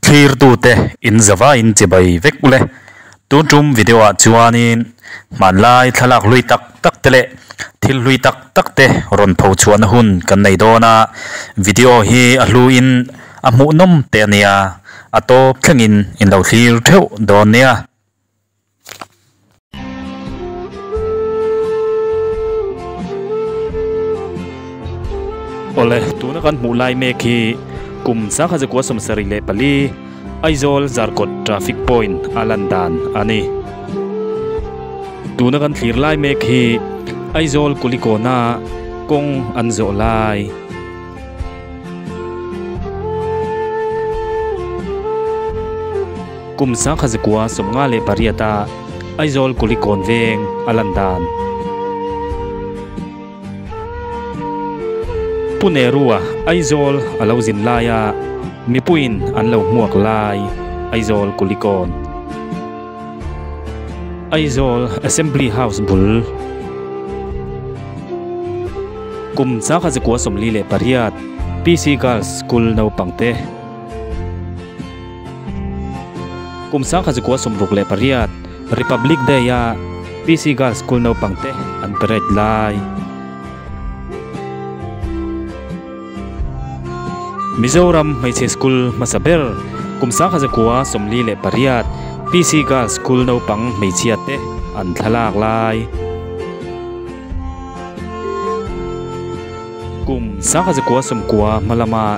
Thlirtute in zavaiin chibai vek ule. Tun tum video ah chuanin hmanlai thlalak hlui tak tak te leh thil hlui tak tak te rawn pho chhuahna hun kan nei dawn a, video hi a hluin a hmuhnawm teh a nia, a tawp thlengin in lo thlir theuh dawn nia. Awle, tuna kan hmuh lai mek hi kum sangkhat zakua 74 Aizawl Zarkawt Traffic Point a lan dan a ni. Tuna kan thlir lai mek hi Aizawl Kulikawna kawng an zawh lai. Kum 1958 a Aizawl Kulikawn veng a lan dan. Pu Nehru-a Aizawl a lo zin laia mipuiin an lo hmuak lai Aizawl Kulikawn. Aizawl Assembly House bul. Kum 1948 PC Girls School naupangte. Kum 1968 Republic Day a PC Girls School naupang te an parade lai. Mizoram hmeichhe school hmasa ber kum 1948 PC Girls School naupang hmeichhia te an thlalak lai. Kum 1990 hma lama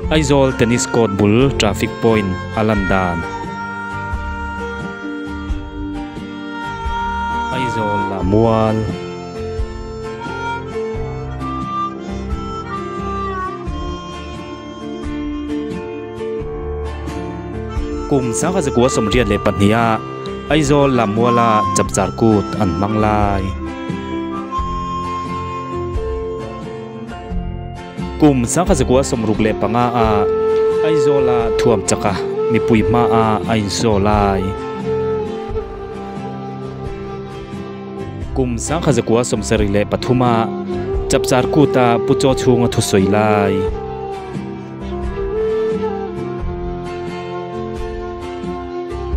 Aizawl Tennis Court bul traffic point a lan dan. Aizawl lah mual. Kum 1982 a Aizawl lah muala chapchar kut an hmang lai. Kum 1965 a Aizawla thuam chaka mipui hmaa a insaw lai. Kum 1973 a Chapchar Kuta Pu Chaw chhunga thusawi lai.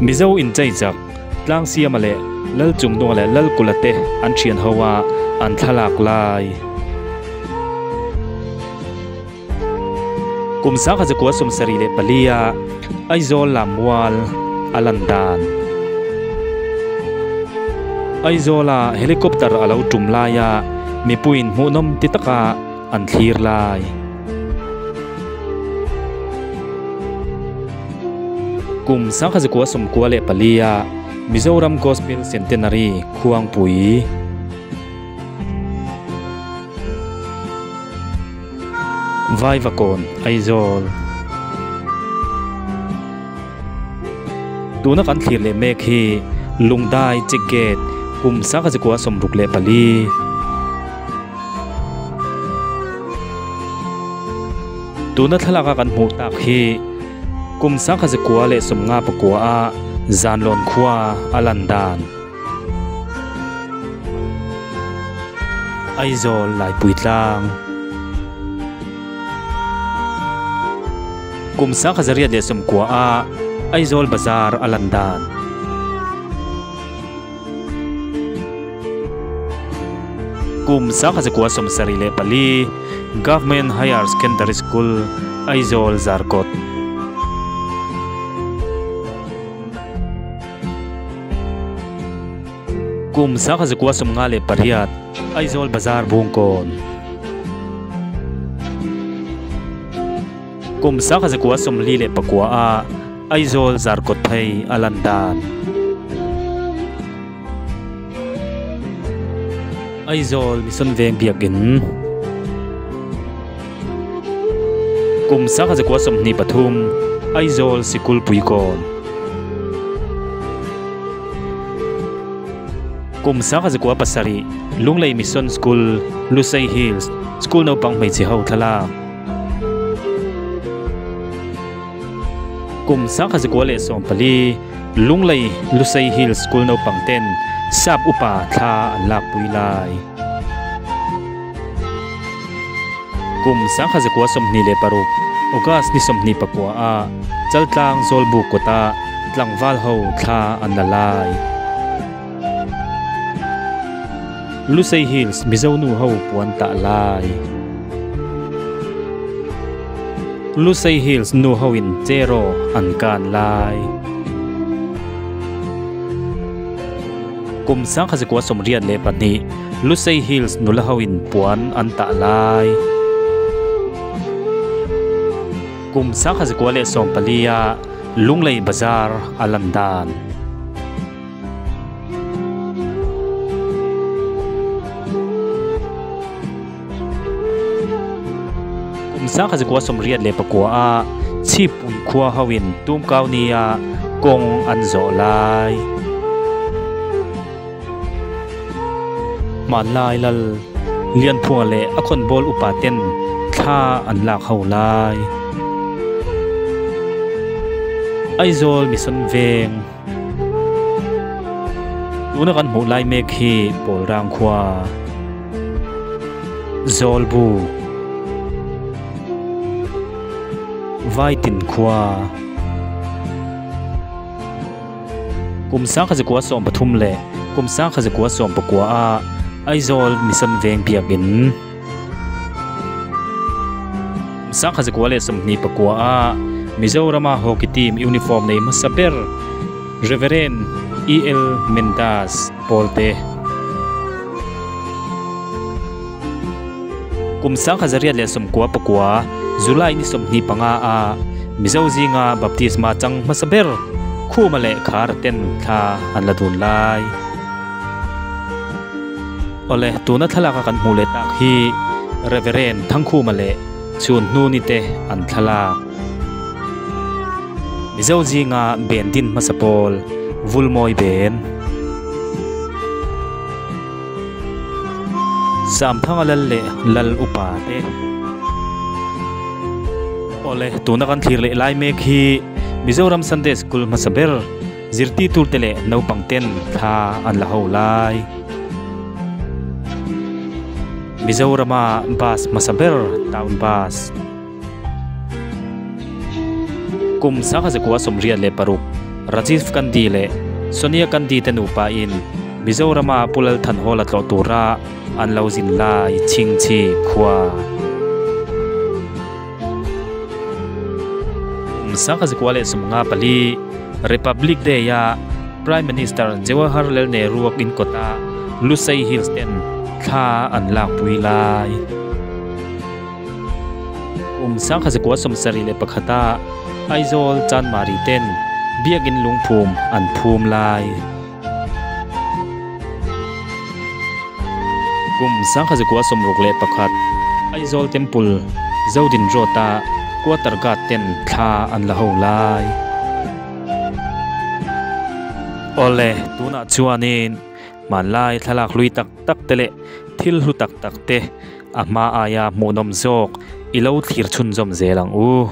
Mizo inchei chak Tlangsiama leh Lalchungdunga leh Lalkula te an thian ho a an thlalak lai. Kum 1974 a Aizawl Lammual a lan dan. Aizawla helicopter a lo tum laia mipuiin hmuhnawm ti taka an thlir lai. Kum 1994 a Mizoram Gospel Centenary Khuangpui. Vaivakawn Aizawl. Tuna kan thlir leh mek hi Lungdai Check Gate kum 1964. Tuna thlalaka kan hmuh tak hi kum 1959 a Zanlawn khua a lan dan. Aizawl Laipui tlang. Kum 1990 a Aizawl Bazar a lan dan. Kum 1974 Government Higher Secondary School Aizawl Zarkawt. Kum 1958 Aizawl Bazar Bungkawn. Kum 1949 a Aizawl Zarkawt phei a lan dan. Aizawl Mission Veng Biakinn. Kum 1923 Aizawl Sikul Puikawn. Kum 1907 Lunglei Mission School, Lusei Hills, School naupang hmeichhe ho thlalak. Kum 1914 Lunglei Lusei Hills School naupang ten sap upa thla an lakpui lai. Kum 1926 August ni 29 a Chaltlang Zawlbuk kawta tlangval ho thla an la lai. Lusei Hills Mizo nu ho puan tah lai. Lusei Hills nu ho in cheraw an kan lai. Kum 1982 Lusei Hills nula ho in puan an tah lai. Kum 1914 a Lunglei Bazar a lan dan. Kum 1989 a Chhippui khua hoin Tumkau nia kawng an zawh lai. Hmanlai lal Lianphunga leh a khawnbawl upa ten thla an lak ho lai. Aizawl Mission Veng. Tuna kan hmuh lai mek hi Pawlrang khua Zawlbuk Vaitin khua. Kum 1913 leh kum 1919 a Aizawl Mission Veng Biakin. Kum 1929 a Mizorama Hockey Team uniform nei hmasa ber Reverend E.L. Mendas Pawlte. Kum 1999 July ni 25 a Mizo zinga baptisma chang hmasa ber Khuma leh Khara ten thla an la dun lai. Awle, tuna thlalaka kan hmuh leh tak hi Reverend Thangkhuma leh Chhun Hnuni te an thlalak. Mizo zinga ben din hmasa pawl Vulmawi Ben. Samthanga lal leh lal upa te. Awle, tuna kan thlir leh lai mek hi Mizoram Sunday School hmasa ber Zirtirtu te leh naupang ten thla an la ho lai. Mizorama bus hmasa ber Town Bus. Kum 1986 Rajiv Gandhi leh Sonia Gandhi te nupa in Mizorama Pu Lal Thanhawla tlawh tura an lo zin lai Chhingchhip khua. Kum 1954 Republic Day-a Prime Minister Jawaharlal Nehru-a inkawta Lusei Hills ten thla an lakpui lai. Kum 1971-a Aizawl Chanmari ten Biakin lungphum an phum lai. Kum 1961 Aizawl Temple Zodin Road-a Quarter Guard ten thla an la ho lai. Awle, tunah chuanin hmanlai thlalak hlui tak tak te leh thil hlu tak tak te a hma aia hmuhnawm zawk i lo thlir chhunzawm zel ang u.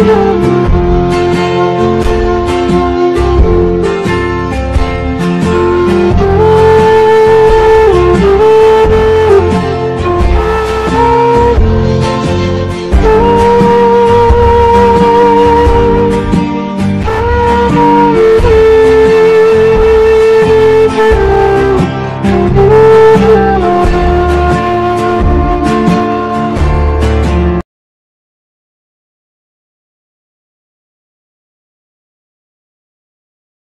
Love.